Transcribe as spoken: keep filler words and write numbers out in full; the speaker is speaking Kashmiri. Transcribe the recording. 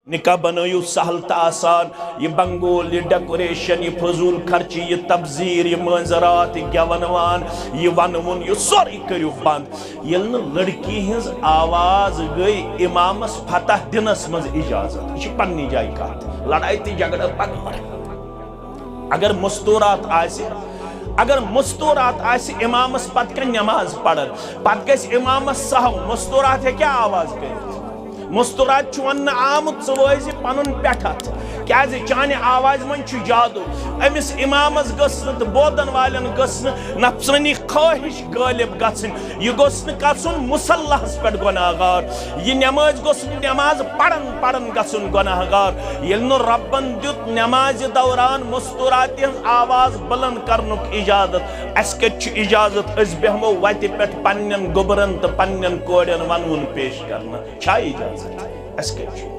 نکاح بنٲیِو سہل تہٕ آسان۔ یہِ بنگول، یہِ ڈیکوریشن، یہِ فضول خرچی، یہِ تبذیر، یہِ مٲنٛزِ راتھ، یہِ گٮ۪ون وان، یہِ ونوُن، یہِ سورُے کٔرِو بنٛد۔ ییٚلہِ نہٕ لڑکی ہٕنٛز آواز گٔے امامس فتح دِنس منٛز اجازت۔ یہِ چھِ پننہِ جایہِ کتھ، لڑایہِ تہٕ جھگڑٕ پتہٕ پتہٕ۔ اگر مستورات آسہِ، اگر مستورات آسہِ امامس پتہٕ کنہِ نماز پران، پتہٕ گژھِ امامس سہو، مستورات ہیٚکیٛاہ آواز کٔرِتھ؟ مستورات چھُ وننہٕ آمُت، ژٕ وٲیزِ پنُن پٮ۪ٹھ اتھ، کیازِ چانہِ آوازِ منٛز چھُ جادو۔ أمِس امامس گٔژھ نہٕ تہٕ بوزن والٮ۪ن گٔژھ نہٕ نفسٲنی خٲہِش غٲلب گژھٕنۍ۔ یہِ گوٚژھ نہٕ گژھُن مصلحس پٮ۪ٹھ گۄناہ گار، یہِ نماز گوٚژھ نہٕ نماز پران پران گژھُن گۄناہ گار۔ ییٚلہِ نہٕ رۄبن دیُت نمازِ دوران مستوراتہِ ہٕنٛز آواز بلند کرنُک اجازت، اسہِ کتہِ چھُ اجازت أسۍ بیہمو وتہِ پٮ۪ٹھ پننٮ۪ن گوٚبرن تہٕ پننٮ۪ن کورٮ۪ن ونوُن پیش کرنہٕ؟ چھا اجازت؟ اسہِ کتہِ چھُ؟